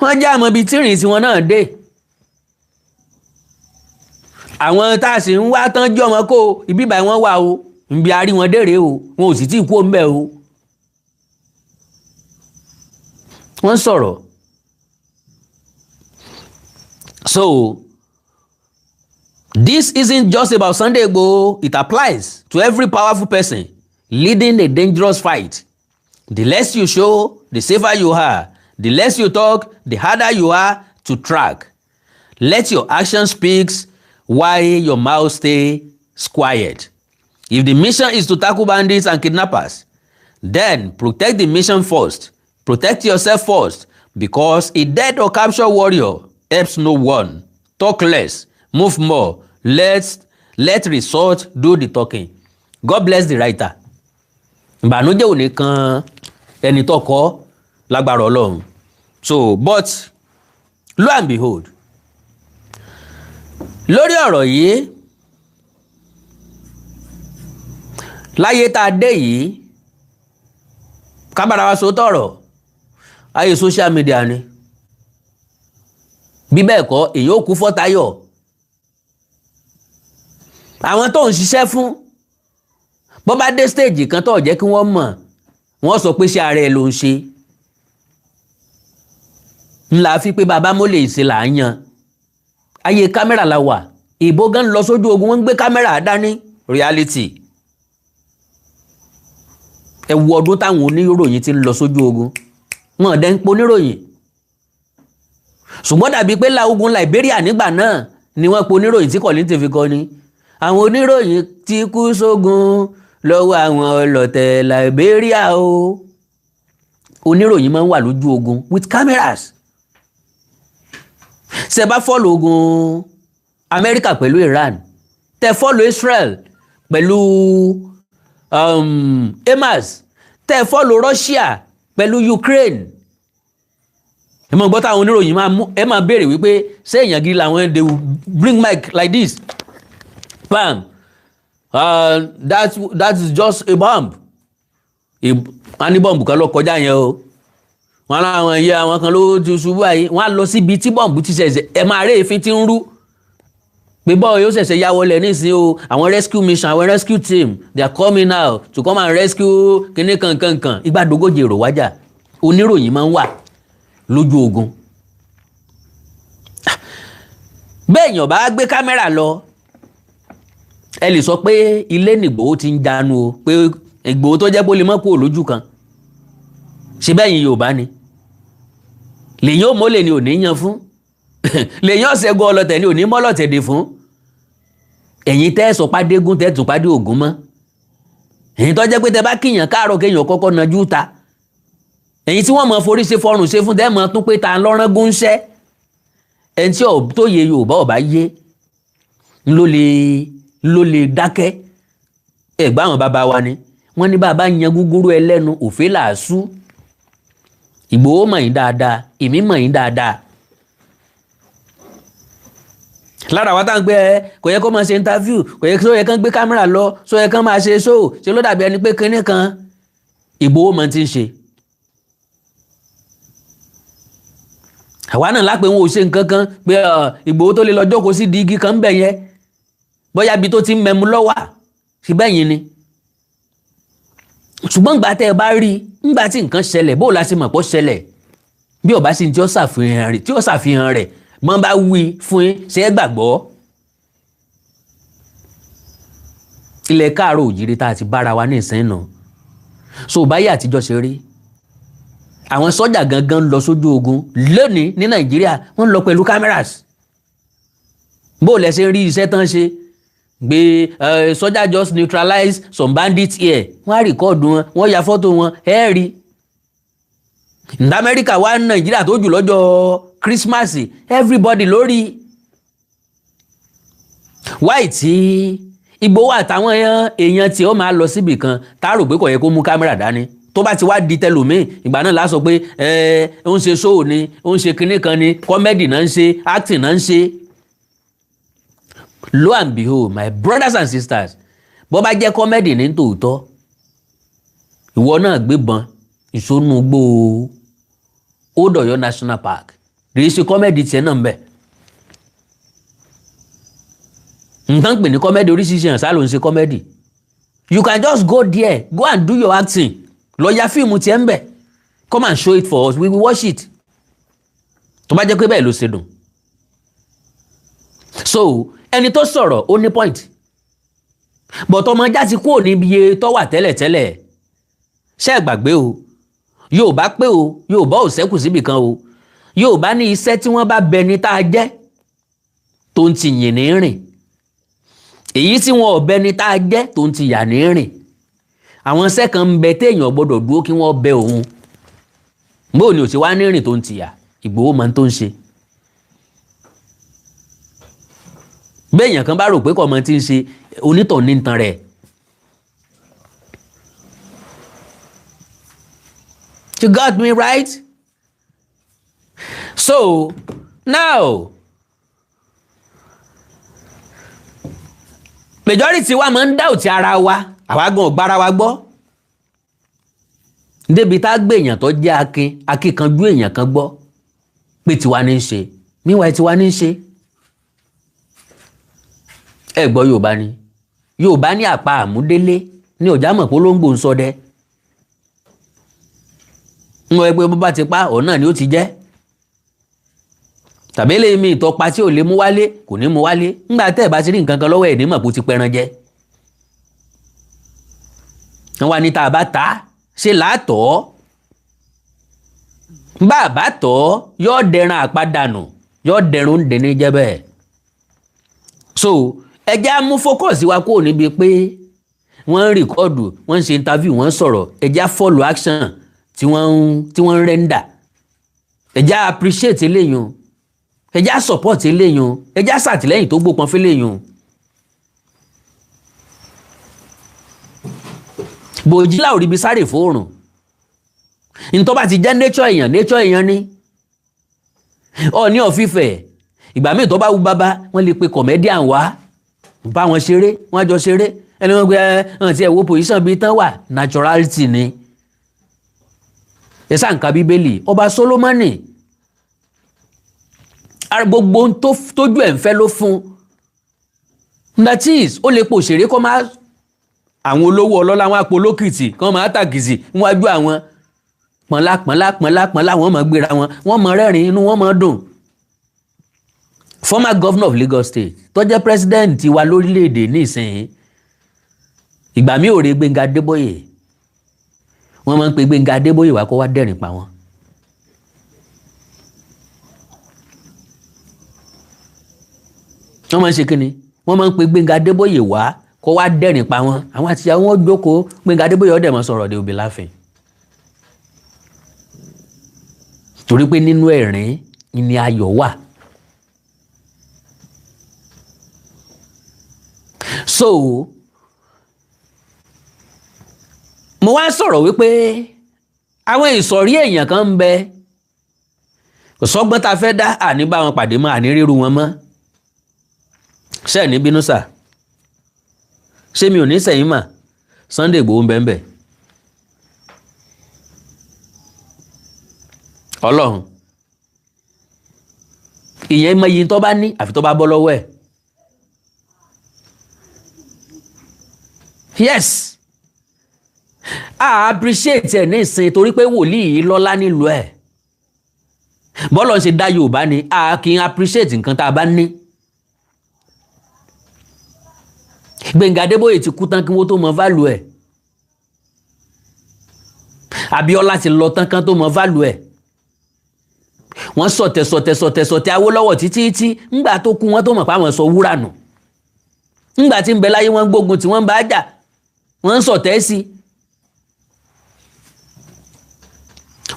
wọ́n já àmọ́ ibi tí ìrìn tiwọn náà dé. Àwọn tá a sì ń wá tán jẹ́ ọmọ kó ibi báyìí wọ́n wà o, ibi a rí wọn dèrè o, wọn ò sì tí ì kú òun bẹ́ẹ̀ o. Wọ́n sọ̀rọ̀. So this isn't just about Sunday Igboho. It applies to every powerful person leading a dangerous fight. The less you show, the safer you are. The less you talk, the harder you are to track. Let your action speak while your mouth stays quiet. If the mission is to tackle bandits and kidnappers, then protect the mission first. Protect yourself first, because a dead or captured warrior helps no one. Talk less, move more. Let result do the talking. God bless the writer. Ìbànújẹ́ ò ní kan ẹni tó kọ lágbára Ọlọ́run. So, but lo and behold, lórí ọ̀rọ̀ yìí, láyé tá a dé yìí, kábàárà wa sọ tọ̀rọ̀, ayé social media ni. Bí bẹ́ẹ̀ kọ́, èyí ò kú fọ́tayọ̀. Àwọn tó ń ṣiṣẹ́ fún, bó bá dé stage kan tó jẹ́ kí wọ́n mọ̀, wọ́n sọ pé ṣé ara ẹ̀ ló ń ṣe. Ńlá fi pé bàbá mọ́lẹ̀ ṣe là ń yan. Ayé kámẹ́rà la wà. Ìbò gan lọ sójú ogun, wọ́n ń gbé kámẹ́rà dání. Reality, ẹ wo ọdún táwọn oníròyìn ti ń lọ sójú ogun, wọn ò dẹ́ ń po oníròyìn. Ṣùgbọ́n dàbí pé la ogun Liberia nígbà náà ni wọ́n po oníròyìn tí Kollington fi kọ́ ni àwọn oníròyìn ti kú sógun lọ́wọ́ àwọn ọlọ̀tẹ̀ Liberia o. Oníròyìn máa ń wà lójú ogun with cameras. Ṣe bá follow ogun Amẹ́ríkà pẹ̀lú Iran, tẹ follow Israel pẹ̀lú Hamas, tẹ follow Russia pẹ̀lú Ukraine, ẹ máa gbọ́ táwọn oníròyìn máa mú, ẹ máa béèrè wípé ṣé èèyàn gidi làwọn. They will bring mic like this, bam, that is just a bomb. Wọ́n á ní bọ́ǹbù kan ló kọjá yẹn o. Wọ́n láwọn ẹ̀yẹ àwọn kan ló ti ṣubú àyè. Wọ́n á lọ síbi tí bọ́ǹbù ti ṣẹ̀ṣẹ̀, ẹ máa rí èéfín tí ń rú pé bọ́ọ̀ yóò ṣẹ̀ṣẹ̀ ya wọlé nísìnyí o. Àwọn rescue mission, àwọn rescue team, they are coming now to come and rescue kíní kankankan. Ìgbàdógójì èrò wájà, oníròyìn máa ń wà lójú ogun. Bẹ́ẹ̀ èèyàn bá gbé kámẹ́rà lọ, ẹ lè sọ pé ilé nìgbòho ti ń jánu o, pé Ìgbòho tó jẹ́ pé ó lè mọ́ kúrò lójú kan. Ṣe bẹ́yìn Yorùbá ni lèyìn ó mọ́lẹ̀ ni ò ní yan fún, lèyìn ọ̀sẹ̀gun ọlọ́tẹ̀ ni ò ní mọ́lọ̀tẹ̀ dè fún. Ẹ̀yin tẹ́ sọ pàdégún, tẹ́ tún pàdé ògún mọ́, ẹ̀yin tó jẹ́ pé tẹ́ bá kíyàn káàárọ̀, kéèyàn kọ́kọ́ najú ta, ẹ̀yin tí wọ́n mọ̀ forí ṣe fọrùn ṣe fún, tẹ́ mọ̀ tún pé ta lọ́rán gúnṣẹ́. Ẹni tí tó yẹ Yorùbá ọba yé ló lè dákẹ́. Ẹ̀gbọ́n àwọn bàbá wa ni wọ́n ní bàbá yan gúgúrú ẹlẹ́nu òfé làásù. Ìgbòho mọ̀ yín dáadáa, èmi mọ̀ yín dáadáa. Lára wa tá à ń gbé ẹ, kò yẹ kó máa ṣe interview, kò yẹ kó yẹ kán gbé kámẹ́rà lọ, sọ yẹ kán máa ṣe show, ṣe ló dàbí ẹni pé kinní kan. Ìgbòho mọ̀ ti ń ṣe. Àwa náà lápẹ̀ wọn ò ṣe nǹkan kan pé Ìgbòho tó lè lọ jókòó sí di igi kan ń bẹ̀ yẹn, bóyá ibi tó ti ń mẹ́mu lọ́wà ṣe bẹ́yìn ni. Ṣùgbọ́n ìgbà tẹ́ ẹ bá rí, ńgbà tí nǹkan ṣẹlẹ̀, bó o la ṣe mọ̀ pé ó ṣẹlẹ̀? Bí ó bá sì tí ó ṣàfihàn rẹ̀, tí ó ṣàfihàn rẹ̀, bọ́n bá wí fún yín, ṣe é gbàgbọ́? Ilẹ̀ káàárọ̀ òjìrì tá a ti bára wa ní ìsín nù. So báyìí àtijọ́ ṣe rí, àwọn sọ́jà gangan lọ sójú ogun lónìí ní Nàìjíríà, wọ́n lọ pẹ̀lú cameras. Bó o lẹ ṣe rí iṣẹ́ tán ṣe gbé, sọ́jà just neutralize some bandits here, wọ́n á record wọn, wọ́n ya fọ́tò wọn, ẹ rí. Ní Amẹ́ríkà wá Nàìjíríà tó jù lọ́jọ́ Christmas, everybody lórí wáì tí Ìgbòho àtàwọn èèyàn tí ó máa lọ síbì kan tá a rò pé kò yẹ kó mú kámẹ́rà dání, tó bá ti wá di tẹlòmíì, ìgbà náà la sọ pé ẹ ó ń ṣe show ni, ó ń ṣe kinní kan ni, comedy náà ń ṣe, acting náà ń ṣe. Lo and behold, my brothers and sisters, bó bá jẹ́ comedy ní tòótọ́, ìwọ náà gbébọn ìsónúgbò Old Ọ̀yọ́ National Park, rèé ṣe comedy tiẹ̀ náà ń bẹ̀. Nǹkan pè ní comedy oríṣiríṣi hàn sá ló ń ṣe comedy. You can just go there, go and do your acting, lọ ya fíìmù tiẹ̀ ń bẹ̀, come and show it for us, we will watch it. Tó bá jẹ́ pé bẹ́ẹ̀ ló ṣe dùn. So ẹni tó sọ̀rọ̀ ó ní point, but ọmọ ajá ti kúrò níbi iye tó wà tẹ́lẹ̀tẹ́lẹ̀. Ṣé ẹ gbàgbé o, Yorùbá pé o, Yorùbá ò ṣẹ́kù síbì kan o. Yorùbá ní iṣẹ́ tí wọ́n bá bẹ ní tá a jẹ́ tó ń ti yìn ní rìn, èyí tí wọn ò bẹ ní tá a jẹ́ tó ń ti yà ní rìn. Àwọn iṣẹ́ kan ń bẹ téèyàn gbọ́dọ̀ dúró kí wọ́n bẹ òun. Bóò ni ò ti wá ní rìn tó ń ti yà? Ìgbòho máa ń tó ń ṣe. Béèyàn kan bá rò pé kò mọ tí ń ṣe, onítọ̀ ní tan rẹ̀. You got me right? So now majority wa máa ń doubt ara wa, àwa gan ò gbára wa gbọ́. Débi tá a gbé èèyàn tó jẹ́ akin akíkanjú èèyàn kan gbọ́ pé tiwa ní í ṣe, meanwhile tiwa ní í ṣe. Ẹ gbọ́ Yorùbá ni, Yorùbá ní àpá àmúdélé ní ọ̀já mọ̀ pé olóńgbò ń ṣọdẹ. Ń wọ ẹgbẹ́ bó bá ti pa òun náà ni ó ti jẹ́. Tàbí eléyìí mi ìtọ́pa tí ò lè mú wálé, kò ní mú wálé. Ńgbà tẹ́ ẹ̀ bá ti rí nǹkan kan lọ́wọ́ ẹ̀ ní mọ̀ kó ti pẹran jẹ. Wọ́n wá ní tá a bá ta ṣe làátọ̀, bá a bá tọ̀ yóò dẹran àpàdánù, yóò dẹrun dẹni jẹ́ bẹ́ẹ̀. So ẹ jẹ́ á mú focus wa kúrò níbi pé wọ́n ń record, wọ́n ń ṣe interview, wọ́n ń sọ̀rọ̀. Ẹ jẹ́ á follow action tí wọ́n ń render. Ẹ jẹ́ á appreciate eléyìí, ẹ jẹ́ á support eléyìí, ẹ jẹ́ á ṣàtìlẹ́yìn tó gbópọn fẹ́lẹ́yìn. Bòjí láò ríbi sáré fóòrùn. Ntọ́ bá ti jẹ́ nature èèyàn, nature èèyàn ni. Ọọ̀ni of Ifẹ̀, ìgbà míì tó bá wú bàbá, wọ́n lè pe comedian wá bá wọn ṣeré, wọ́n jọ ṣeré. Ẹni wọ́n gbé ẹ̀ tí ẹ̀ wo position bíi tán wà, naturality ni. Ẹ sáà ń ka Bíbélì, ọba Solomoni, gbogbo ohun tójú ẹ̀ ń fẹ́ ló fún. That is, ó lè po òṣèré kó máa àwọn olówó ọlọ́lá wọn àpò olókìtì kán máa tàkìtì níwájú àwọn pọ̀nlá pọ̀nlá pọ̀nlá pọ̀nlá, wọ́n máa gbéra wọn, wọ́n máa rẹ́rìn, inú wọn máa dùn. Former governor of Lagos State tó jẹ́ president wa lórílẹ̀‐èdè nísìnyí, ìgbà mi ò rí Gbẹ́ngà Adébóyè, wọ́n máa ń pe Gbẹ́ngà Adébóyè wá kó wá dẹ́rìn pa wọ́n. Wọ́n máa ń ṣe kínni, wọ́n máa ń pe Gbẹ́ngà Adébóyè wá kó wá dẹ́rìn pa wọ́n. Àwọn àti àwọn jókòó, Gbẹ́ngà Adébóyè ọ̀dẹ̀ máa sọ̀rọ̀, they will be laughing, torí pé nínú ẹ̀rín ni ayọ̀ wà. So mo wá sọ̀rọ̀ wípé àwọn ìsọ̀rí èèyàn kan ń bẹ, kò sọ́gbọ́n tá a fẹ́ dá, àní bá wọn pàdé mọ́, àní ríru wọn mọ́. Ṣé ẹ̀ ní bínú sà? Ṣé mi ò ní sẹ́yìn mà? Sunday Igboho ń bẹ ń bẹ. Ọlọ́run ìyẹn mọ iye tó bá ní àfi tó bá bọ́ lọ́wọ́ ẹ̀. Yes, a appreciate ẹ̀ ní ìsìn torí pé wòlíì yìí lọ́lá nílùú ẹ̀. Bọ́lọ̀ ń ṣe dá Yorùbá ni a kì í appreciate nǹkan tá a bá ní. Gbẹ̀ngà Adébóyè ti kú tán kí wọ́n tó mọ value ẹ̀. Abíọ́lá ti lọ tán kán tó mọ value ẹ̀. Wọ́n sọ̀tẹ̀ sọ̀tẹ̀ sọ̀tẹ̀ sọ̀tẹ̀ Awólọ́wọ̀ títí tí ńgbà tó kú, wọ́n tó mọ̀ pé àwọn sọ wúrà nù. Ńgbà tí ń bẹ láyé, wọ́n gbógun tí wọ́n ń bá jà, wọ́n ń sọ̀tẹ̀ sí,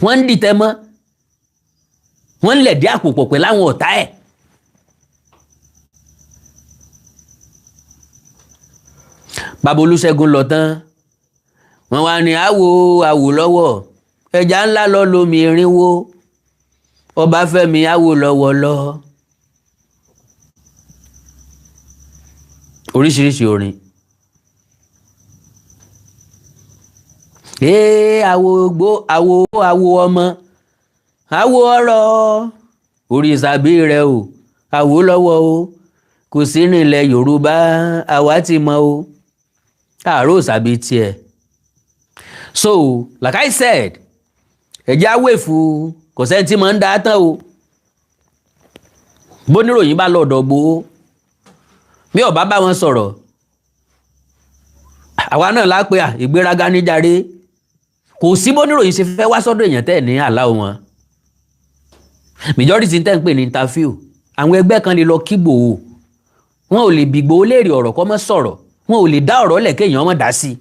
wọ́n ń dìtẹ̀ mọ́, wọ́n ń lẹ̀dí àpò pọ̀ pẹ̀lú àwọn ọ̀tá ẹ̀. Bàbá Olúṣẹ́gun lọ tán, wọ́n wá ní àwò àwò lọ́wọ́ ẹja ńlá lọ lómi irinwó, Ọbáfẹ́mi Awólọ́wọ̀ lọ. Oríṣiríṣi orin. Ee, àwo gbó, àwo, àwo ọmọ, àwo ọ̀rọ̀ orí ìsàbí rẹ o, Awólọ́wọ̀ o, kò sí nílẹ̀ Yorùbá, àwa ti mọ̀ o, àárò ìsàbí tiẹ̀. So like I said, ẹ̀jẹ̀ awéfu kò sẹ́ni tí mò ń dá tán o. Bóníròyìn bá lọ́dọ̀ gbowó, bí ọba bá wọn sọ̀rọ̀, àwa náà lápẹ́ à ìgbéraga níjàre. Kò sí bóníròyìn ṣe fẹ́ wá sọ́dọ̀ èèyàn tẹ́ ẹ̀ ní àlá wọn. Majority tẹ́ ń pè ní interview, àwọn ẹgbẹ́ kan lè lọ kí Ìgbòho, wọn ò lè bí Ìgbòho léèrè ọ̀rọ̀ kọ́ mọ́ sọ̀rọ̀, wọn ò lè dá ọ̀rọ̀ lẹ̀ kéèyàn mọ́ dá sí.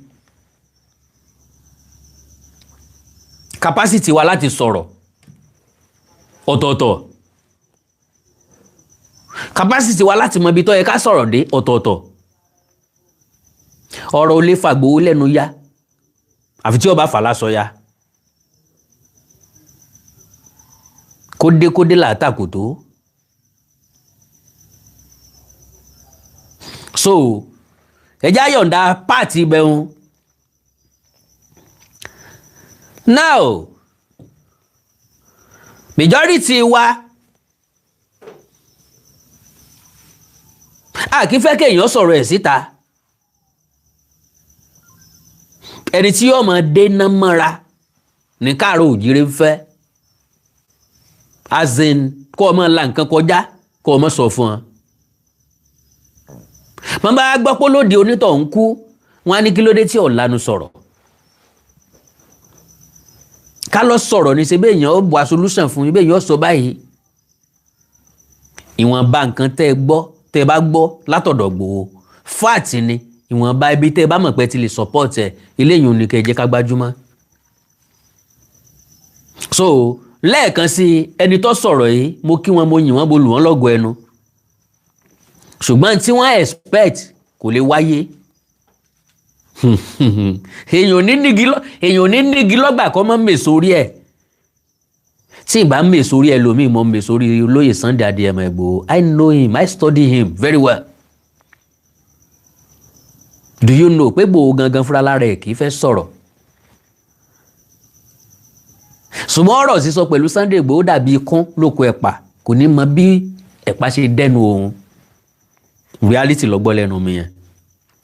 Capacity wa láti sọ̀rọ̀ ọ̀tọ̀ọ̀tọ̀, capacity wa láti mọ ibi tó yẹ ká sọ̀rọ̀ dé ọ̀tọ̀ọ̀tọ̀. Ọ̀rọ̀ ò lè fa Ìgbòho lẹ́nu ya àfi tí ó bá fà lásọ ya. Kódékódé làátàkù tó. So ẹjẹ́ àyọ̀ǹda páàtì ibẹ̀hún. Now, majority wa a kì í fẹ́ kéèyàn sọ̀rọ̀ ẹ̀ síta. Ẹni tí yóò máa dénà mọ́ra ní káàró òjìrè ń fẹ́. As in, kó o máa la nǹkan kọjá, kó o máa sọ fún ọ. Wọ́n bá gbọ́ pé lóde onítọ̀hún kú, wọ́n á ní kí ló dé tí ò lanu sọ̀rọ̀. Ká lọ sọ̀rọ̀ ní ṣe bẹ́ẹ̀, èèyàn ó bu solution fún yín, bẹ́ẹ̀ èèyàn ó sọ báyìí. Ìwọ̀nba nǹkan tẹ́ ẹ gbọ́, tẹ́ ẹ bá gbọ́ látọ̀dọ̀ Ìgbòho, fact ni. Ìwọ̀nba ibi tẹ́ ẹ bá mọ̀ pé ti lè support ẹ̀, eléyìí ò ní kẹ́ ẹ jẹ́ ká gbájúmọ́. So lẹ́ẹ̀kan sí, ẹni tó sọ̀rọ̀ yìí, mo kí wọn, mo yìn wọ́n, mo lù wọ́n lọ́gọ̀ọ́ ẹnu, ṣùgbọ́n tí wọ́n expect kò lè wáyé. Èèyàn ò ní nígi lọ́gbà kọ́ mọ́ mèso orí ẹ̀. Tí ìbá mèso orí ẹlòmíì, mọ́ mèso orí olóyè Sunday Adéyẹmọ Ìgbòho. I know him, I study him very well. Do you know pé Ìgbòho gangan fúnra lára ẹ̀ kì í fẹ́ sọ̀rọ̀? Ṣùgbọ́n ọ̀rọ̀ sísọ pẹ̀lú Sunday Ìgbòho dàbí ikún lóko ẹ̀pà, kò ní mọ bí ẹ̀pà ṣe dẹ́nu òun. Reality ló gbọ́ lẹ́nu mi yẹn.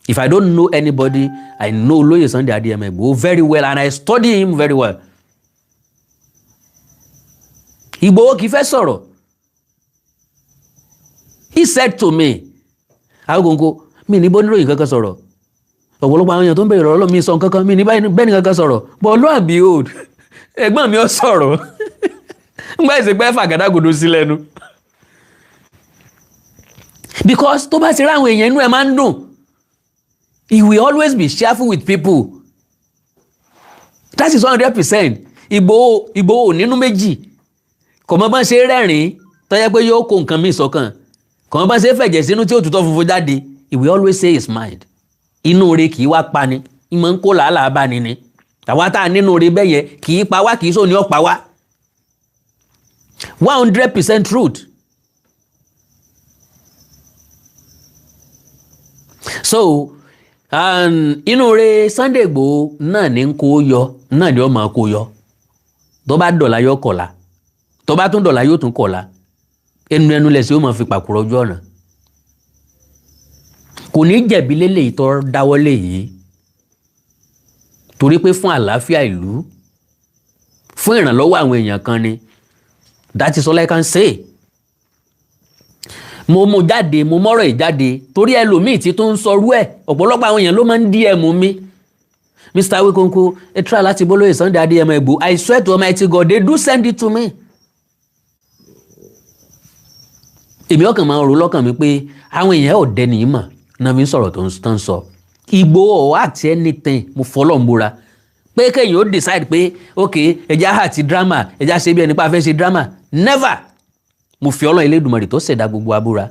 If I don't know anybody, I know olóyè Sunday Adéyẹmọ Ìgbòho very well and I study him very well. Ìgbòho kì í fẹ́ sọ̀rọ̀. He said to me, "Agogo mi ní bóníròyìn kankan sọ̀rọ̀. Ọ̀pọ̀lọpọ̀ àwọn èèyàn tó ń bèèrè ọ̀rọ̀ mi sọ nǹkan kan, mi ní bẹ́ẹ̀ ní kankan sọ̀rọ̀, but lo and behold, ẹ̀gbọ́n mi ò sọ̀rọ̀ ngbà ìsìnkú ẹ̀ fàgàdàgodo sí lẹ́nu." Because tó bá ti rí àwọn èèyàn, inú ẹ̀ máa ń dùn. He will always be cheerful with people. That is 100%. Ìgbòho, Ìgbòho nínú méjì, kò mọ bá ń ṣe rẹ́rìn-ín tó yẹ pé yóò kó nǹkan míì sọ́kàn, kò mọ bá ń ṣe fẹ̀jẹ̀ sínú tí ó tutọ́ funfun jáde. He will always say his mind. Inú rẹ̀ kì í wá pani, ìmọ̀ ń kó làálàá bá ni ni. Àwa tá a nínú rẹ̀ bẹ́ẹ̀ yẹn, kì í pa wá, kì í sóò ní ọ̀pá wá. 100% truth. So inú rẹ̀ Sunday Igboho náà ní ń kó yọ, náà ni ó máa kó yọ. Tó bá dọ̀la, yóò kọ̀la. Tó bá tún dọ̀la, yóò tún kọ̀la. Ẹnu ẹnu lẹ̀sìn ó máa fi pàkúrọ̀ ojú ọ̀nà. Kò ní jẹ̀bi lélẹ́yìí tó dáwọ́lé yìí, torí pé fún àlàáfíà ìlú, fún ìrànlọ́wọ́ àwọn èèyàn kan ni. That is all I can say. Mo mú jáde, mo mọ́rọ̀ ẹ̀ jáde torí ẹlòmíì tí tó ń sọrú ẹ̀. Ọ̀pọ̀lọpọ̀ àwọn èèyàn ló máa ń DM mi, "Mr. Awikonko, ẹ try láti bólóyè Sunday Adéyẹmọ Ìgbòho." I swear to Almighty God, they do send it to me. Èmi ọkàn máa ń ro lọ́kàn mi pé àwọn èèyàn ò dẹni yìí mọ̀ náà fi ń sọ̀rọ̀ tó ń sọ. Ìgbòho àti anything, mo fọlọ́ ń búra pé kéèyàn ó decide pé ok, ẹja àti drama, ẹja ṣe bí ẹni pa fẹ́ ṣe drama, never. Mo fi Ọlọ́run Elédùmarè tó ṣẹ̀dá gbogbo abúra.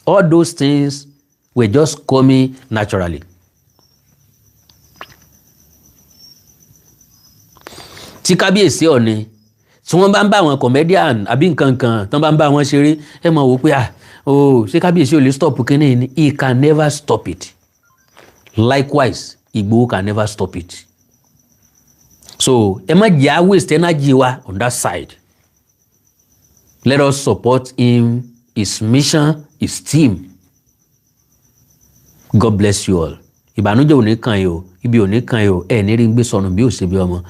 All those things were just coming naturally. Tí kábíyèsí Ọ̀ọ̀ni, tí wọ́n bá ń bá àwọn comedian àbí nǹkan kan tán bá ń bá wọn ṣeré, ẹ máa wò pé, ah oh, ṣé kábíyèsí ò lè stop kínní ni? He can never stop it. Likewise, Ìgbòho can never stop it. So ẹ má jẹ́ á waste energy wa on that side. Let us support him, his mission, his team. God bless you all. Ìbànújẹ́ ò ní kàn yín o, ibi ò ní kàn yín o, ẹ ní rí ń gbé sọnù bí ò ṣe bí ọmọ.